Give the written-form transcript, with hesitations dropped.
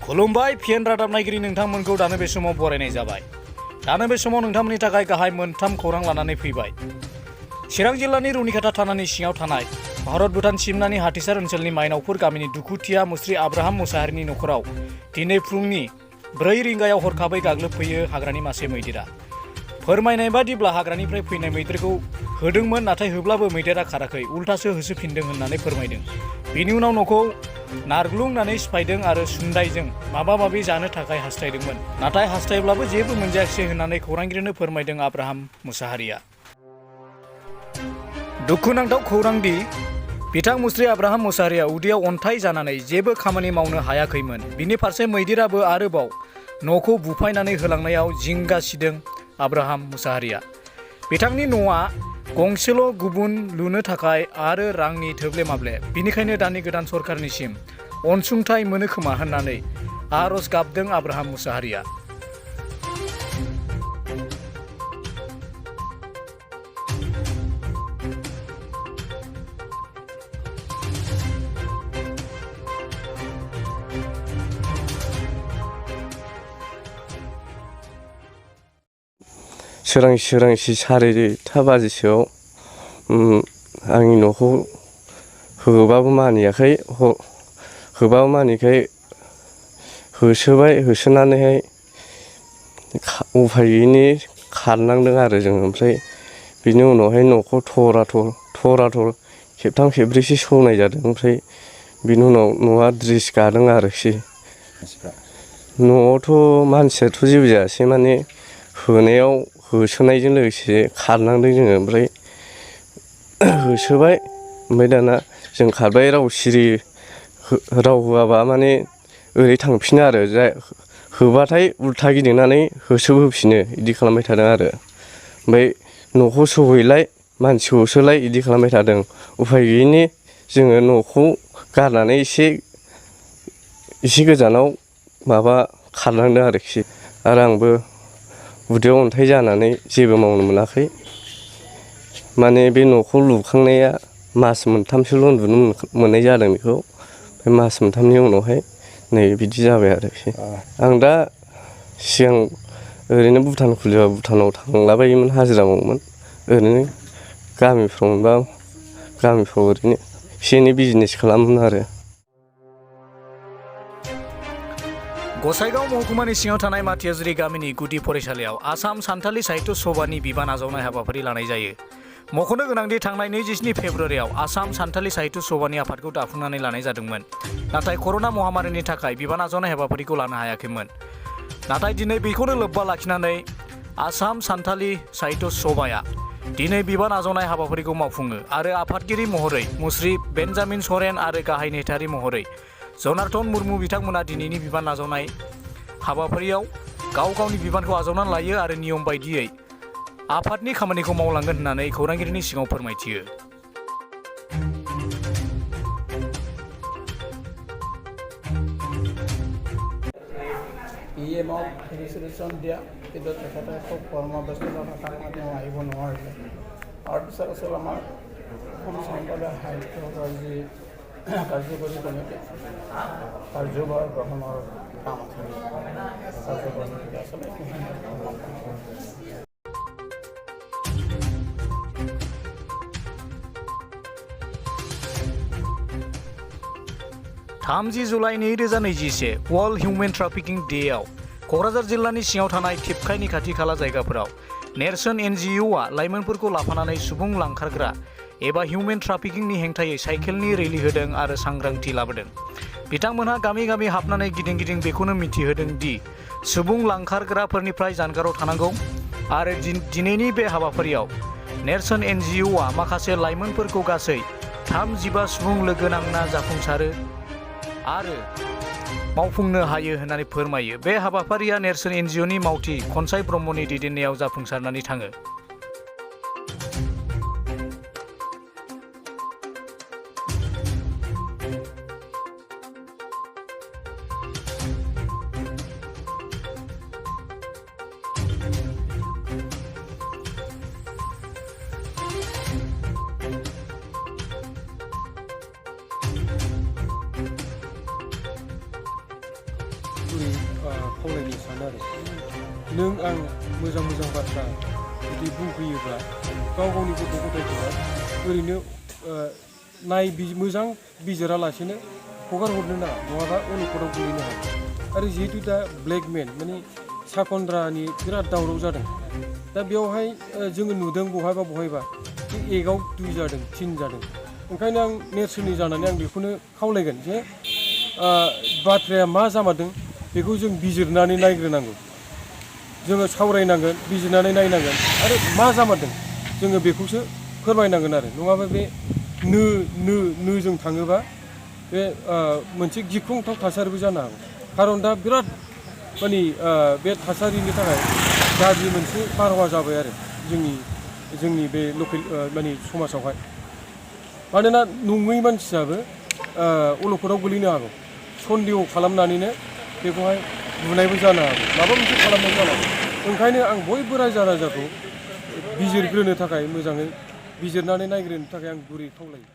खुलुमबाय फिन रादाब नायगिरि नोंथांमोनखौ दानो बे समाव बरायनाय जाबाय। दानो बे समाव नोंथांमोननि थाखाय गाहाय मोनथाम खौरां लानानै फैबाय। चिरां जिल्लानि रुनिखाता थानानि सिङाव थानाय भारत भुटान सिमनानि हाथिसार ओनसोलनि माइनावपुर गामिनि दुखुथिया मुस्रि आब्राहाम मुसाहारिनि नखराव दिनै फुंनि 4 रिंगायाव हरखाबै गाग्लोबफैयो हाग्रानि मासे मैदेरा। फोरमायनाय बादिब्ला हाग्रानिफ्राय फैनाय मैदेरखौ होदोंमोन, नाथाय होब्लाबो मैदेरा खाराखै, उल्थासो होसोफिनदों होननानै फोरमायदों। बिनि उनाव न'खौ नारग्लुंनानै सिफायदों आरो सुन्दायजों माबा माबि जानो थाखाय हास्थायदोंमोन, नाथाय हास्थायब्लाबो जेबो मोनजायाखिसै होननानै खौरांगिरिनो फोरमायदों आब्राहाम मुसाहारिया। दुखुनांथाव खौरां दि बिथां मुस्रि आब्राहाम मुसाहारिया उदैयाव अन्थाइ जानानै जेबो खामानि मावनो हायाखैमोन। बिनि फारसे मैदेराबो आरोबाव न'खौ बुफायनानै होलांनायाव जिंगा सिदों आब्राहाम मुसाहारिया। बिथांनि न'आ गंसेल', गुबुन लुनो थाखाय आरो रांनि थोब्ले माब्ले। बिनिखायनो दानि गोदान सरकारनिसिम अनसुंथाइ मोनो खोमा होननानै आरज गाबदों आब्राहाम मुसाहारिया। सोरांसि 4:30 बाजिसोआव आंनि न'खौ होबाबो मानिखाय होसोनानैहाय उफाय गैयिनि खारनांदों आरो जों। ओमफ्राय बिनि उनावहाय न'खौ थराथर खेबथाम खेबब्रैसो सौनाय जादों। ओमफ्राय बिनि उनाव न'आ द्रिस गादों आरोखि। न'आवथ' मानसियाथ' जेबो जायासै, माने होसोनायजों लोगोसे खारनांदों जोङो। ओमफ्राय होसोबाय, ओमफ्राय दाना जों खारबाय, राव होआबा माने ओरै थांफिनो आरो, होबाथाय उल्था गिदिंनानै होसोबोफिनो, इदि खालामबाय थादों आरो। ओमफ्राय न'खौ सौहैलाय, मानसिखौ होसोलाय, इदि खालामबाय थादों। उफाय गैयिनि जोङो न'खौ गारनानै एसे गोजानाव खारलांदों आरोखि। आरो आंबो उदैयाव अन्थाइ जानानै जेबो मावनो मोनाखै। माने बे न'खौ लुखांनाया मास मोनथामसोल' उन्दुनो मोननाय जादों बेखौ। ओमफ्राय मास मोनथामनि उनावहाय नै बिदि जाबाय आरोखि। आं दा सिगां ओरैनो भुटान खुलिबा भुटानाव थांलाबायोमोन, हाजिरा मावोमोन। ओरैनो गामिफ्राव ओरैनो एसे एनै बिजनेस खालामोमोन आरो। गसाइगाव महकुमानि सिङाव थानाय माथियाजुरि गामिनि गुदि फरायसालियाव आसाम सानथालि साहित्य सभानि बिबान आजावनाय हाबाफारि लानाय जायो। मख'नो गोनांदि थांनाय 27 फेब्रुवारियाव आसाम सानथालि साहित्य सभानि आफादखौ दाफुंनानै लानाय जादोंमोन, नाथाय कर'ना महामारिनि थाखाय बिबान आजावनाय हाबाफारिखौ लानो हायाखैमोन। नाथाय दिनै बेखौनो लोब्बा लाखिनानै आसाम सानथालि साहित्य सभाया दिनै बिबान आजावनाय हाबाफारिखौ मावफुङो आरो आफादगिरि महरै मुस्रि बेन्जामिन सरेन आरो गाहाय नेहाथारि महरै जनार्दन मुर्मु बिथांमोना दिनैनि बिबान आजावनाय हाबाफारियाव गावनि बिबानखौ आजावनानै लायो आरो नियम बायदियै आफादनि खामानिखौ मावलांगोन होननानै खौरांगिरिनि सिगाङाव फोरमायथियो। পিএমক ৰেজিষ্ট্ৰেশ্যন দিয়া, কিন্তু তেখেতে খুব কৰ্মব্যস্ততা থকাৰ কাৰণে তেওঁ আহিব নোৱাৰিলে। তাৰপিছত আছিল আমাৰ অসম সাম্প্ৰদায়িক সাহিত্য সভাৰ যি কাৰ্যকৰী কমিটি, কাৰ্যভাৰ গ্ৰহণৰ কাম আছিল, কাৰ্যকৰী কমিটি আচলতে जुलाइ 2021 वर्ल्ड हिउमेन ट्राफिकिं डेआव क'क्राझार जिल्लानि सिङाव थानाय थिपखाइनि खाथि खाला जायगाफोराव नेरसोन NGOआ लाइमोनफोरखौ लाफानानै सुबुं लांखारग्रा एबा हिउमेन ट्राफिकिंनि हेंथायै साइकेलनि रैली होदों आरो सांग्रांथि लाबोदों। बिथांमोनहा गामि गामि हाबनानै गिदिं बेखौनो मिथिहोदों दि सुबुं लांखारग्राफोरनिफ्राय जानगाराव थानांगौ आरो दिनैनि बे हाबाफारियाव नेरसोन NGOआ माखासे लाइमोनफोरखौ गासै 35 सुबुं लोगो नांना जाफुंसारो आरो मावफुंनो हायो होननानै फोरमायो। बे हाबाफारिया नेरसोन NGOनि मावथि खनसाय ब्रह्मनि दैदेननायाव जाफुंसारनानै थाङो। गुरै खावलायनो सानो आरो नों आं मोजां मोजां बाथ्रा जुदि बुंफैयोब्ला गाव गावनि गथ' गथायफोरा ओरैनो मोजां बिजिरालासेनो हगार हरनो नाङा नङाबा अलखदाव गोलैनो हागौ आरो जिहेतु दा ब्लेकमेन माने साखन्द्रानि बिराद दावराव जादों दा बेवहाय जोङो नुदों बहायबा एकआव 2 जादों 3 जादों ओंखायनो आं नेरसोननि जानानै आं बेखौनो खावलायगोन जे बाथ्राया मा जामारदों बेखौ जों बिजिरनानै नायग्रोनांगौ जोङो सावरायनांगोन बिजिरनानै नायनांगोन आरो मा जामारदों जोङो बेखौसो फोरमायनांगोन आरो नङाबा बे जों थाङोबा बे मोनसे गिख्रंथाव थासारिबो जानो हागौ खारन दा बिराद माने बे थासारिनि थाखाय गाज्रि मोनसे बारहावा जाबाय आरो जोंनि बे लकेल माने समाजावहाय मानोना नङै मानसियाबो अलखदाव गोलैनो हागौ सन्देह खालामनानैनो बेखौहाय बुनायबो जानो हागौ माबा मोनसे खालामनाय जानो हागौ ओंखायनो आं बयबो रायजो राजाखौ बिजिरग्रोनो थाखाय मोजाङै बिजिरनानै नायग्रोनो थाखाय आं गुरै खावलायो